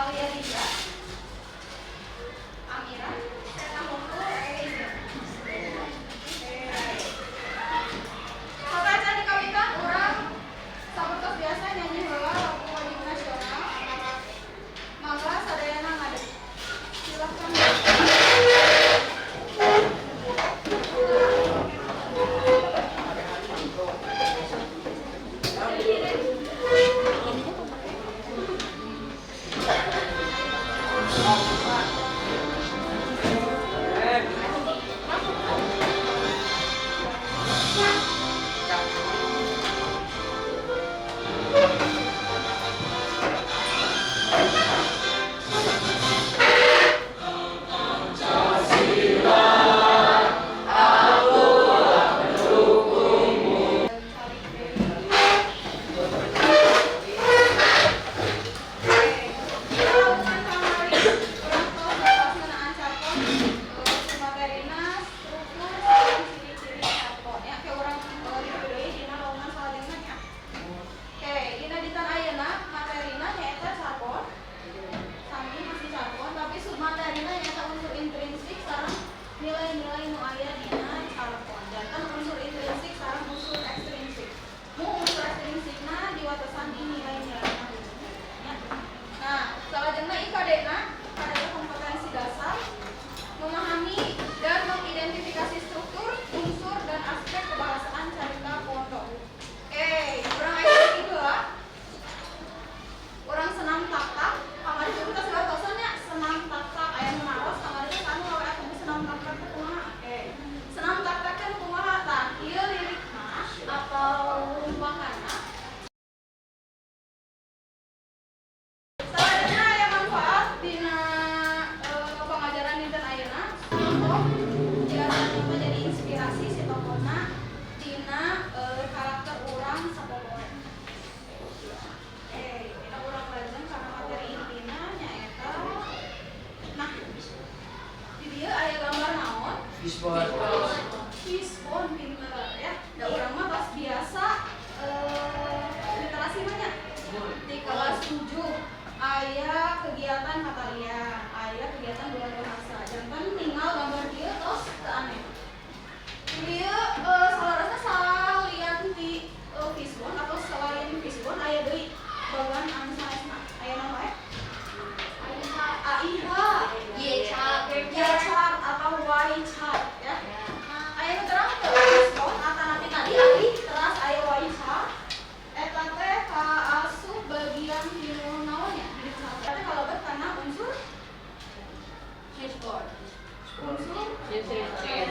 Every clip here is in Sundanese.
Alia Dinda, Amira, Eta hungkul. Oke. Sateuacan dikawitan, urang sapertos biasa nyanyi heula lagu wajib nasional. Mangga sadayana ngadeg. Silahkan. Cari Oke, lawungan kamari urang tos bahas ngeunaan carpon, materina, struktur, sareng ciri-ciri carpon. Ya, ke urang review deui dina lawungan salajengna nya. Oke, dina dinten ayeuna materina nyaeta carpon. Sami masih carpon, tapi submaterina nyaeta unsur intrinsik sareng nilai-nilai nu aya dina carpon. Janten unsur intrinsik sareng unsur ekstrinsik. Nu unsur ekstrinsikna diwatesan di nilai-nilai ya. Nah, salajengna IKD-na adalah kompetensi dasar memahami dan mengidentifikasi struktur, unsur, dan aspek kebahasaan carita pondok. Oke, urang aya heula. Urang senam tak-tak, kamari teh kita sudah tosan nya senam tak-tak, aya nu naros kamari teh anu wae atuh senam tak-tak teh kumaha? Oke. Senam tak-tak teh kumaha tah? Ieu lirikna atau rumpakanna. Salajengna aya manfaat dina pengajaran dinten ayeuna. Tokoh biasanya mah jadi inspirasi si tokohna dina karakter urang sapopoe. Oke, kita urang lajeng karena materi intina nyaeta, nah, di dieu aya gambar naon? Fishbone. Fishbone, pinter ya. Da urang mah tos biasa literasi mah nya. Di kelas 7 aya kegiatan katalian, aya kegiatan bulan bahasa. Janten tinggal gambar dieu tos teu aneh. Dieu salarasna salian ti fishbone atau selain fishbone aya deui bagan anu sanesna. Aya naon wae? AIH, Y chart. Y chart atau Y chart ya. Aya nu terang teu fishbone atanapi tadi abi teras aya Y chart. Eta teh kaasup bagian dinu naon nya? Eta teh kalebet kana unsur Fishbone. Unsur Intrinsic.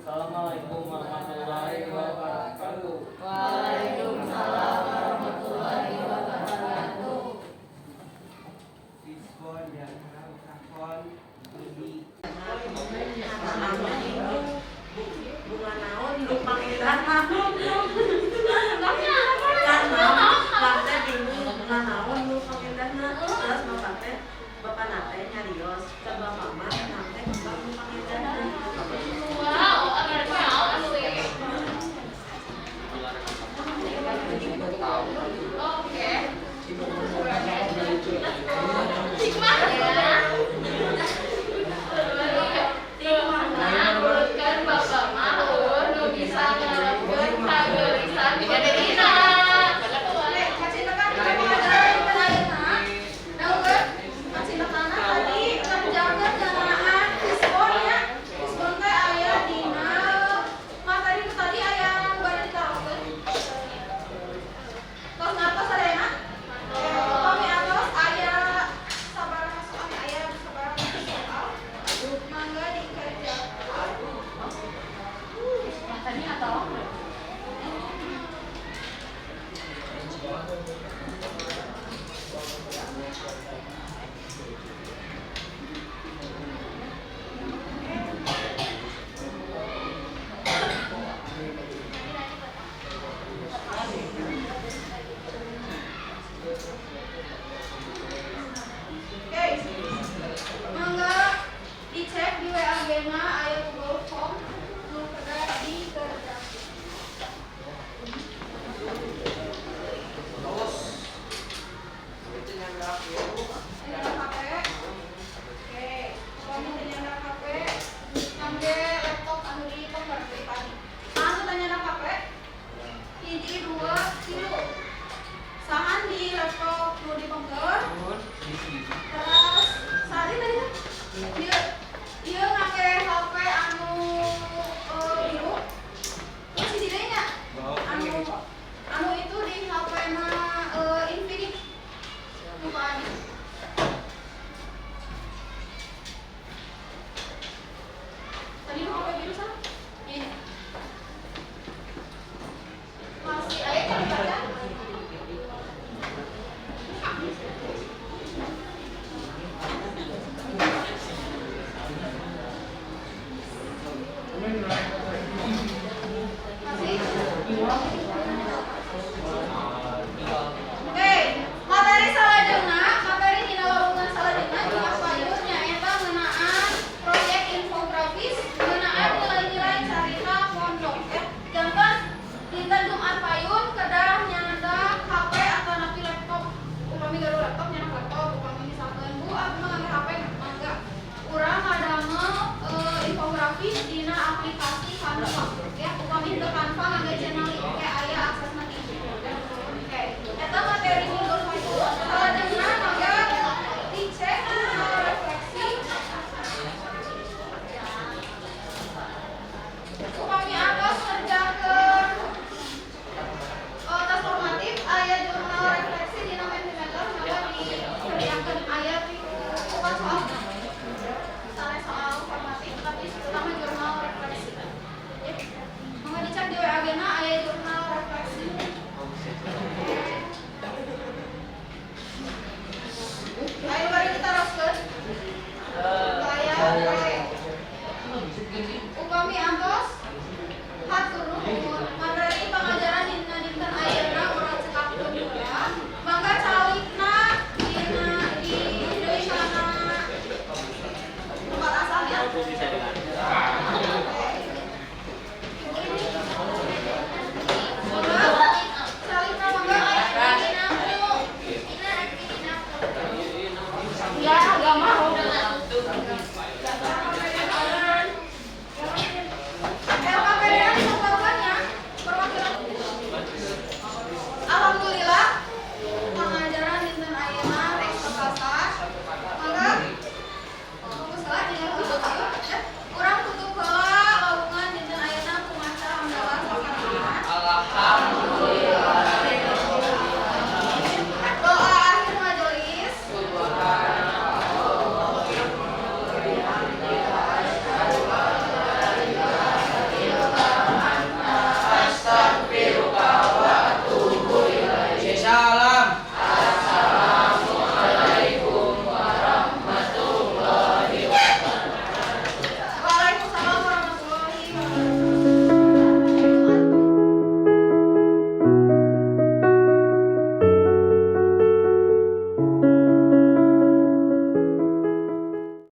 Assalamualaikum warahmatullahi wabarakatuh. Waalaikumsalam warahmatullahi wabarakatuh. Diskon dan sakon beli. Bunga naon nu pangindahna, kan bapak teh bingung bunga naon nu pangindahna. Terus bapak teh, bapak teh nyarios ke bapak mah, naon teh kembang nu pangindahna. Wow, asik. Oke. Hikmah ya. Nurutkeun bapak mah euweuh nu bisa ngarepkeun kageurisan dirina. Oke, kacindekan kita pengajaran ayeuna. Dangukeun kacindekanna tadi kerjakeun ngeunaan fishbone nya. Fishbone teh aya dina materi nu tadi aya nu bade ditarokeun. Tos ngartos sadayana? Upami atos aya sabaraha soal, aya sabaraha soal. Mangga dikerjakeun. Tadi atau Oke. Mangga dicek di WAG na aya Google Form nu kedah dikerjakeun. Terus itu nyandak ya. Nyandak HP. Oke, upami teu nyandak HP, kangge laptop anu di pengker dari tadi. Anu teu nyandak HP? Hiji, dua, tilu. Sahan di laptop nu di pengker? Terus sari tadi kan? Ieu ieu ngake HP anu biru. Terus hiji deui nya? Anu anu itu di HP na Infinix. Lupa ani. Tadi nu HP biru sana? Ini. Masih aya kan dibaca? Masih?